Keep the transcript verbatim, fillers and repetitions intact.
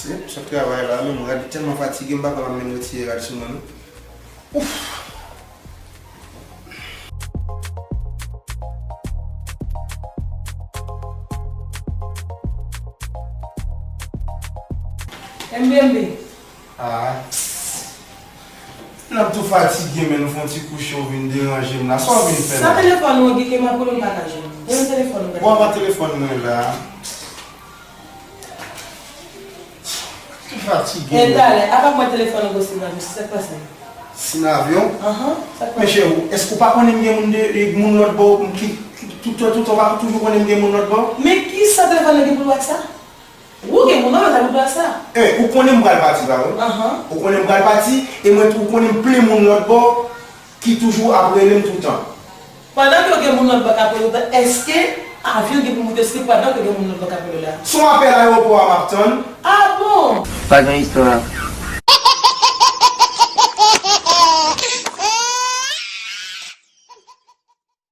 Sot travay la, menm rad tèlman fatige, m pa kwè m ap menm retire rad sou mwen, non. Ouf! M B, M B. Ah. N ap tou fatige, men nou fè yon ti kouche, w vin deranje m la. Sa w vin fè la? Sa telefòn ou an, Guy, ke m ap rele w, m pa ka jwenn ou. Rele telefòn ou. Bon, pa telefòn mwen la. Tou fatige. E talè, apa mwen telefòn ou, Sinavyon, se sa k pase? Sinavyon? Ahan, sa k pase? Men cheri, èske w pa konnen m gen moun de, de moun lòt bò ki, ki, ki tout, tout, tout, w pa toujou konnen m gen moun lòt bò? Men kisa telefòn nan gen pou l wè ak sa? Ou gen moun nan, sa pou l wè ak sa? Eh, ou konnen m pral pati, pa vre? Ahan. Ou konnen m pral pati, e mwen tou, ou konnen m plen moun lòt bò ki toujou ap rele m toutan. Pandan ke w gen moun lòt bò k ap rele w, èske avyon gen pou moute sou pandan ke gen moun lòt bò k ap rele w la? Se yon apèl ayewopò a m ap tann. Ah bon? Pa gen istwa.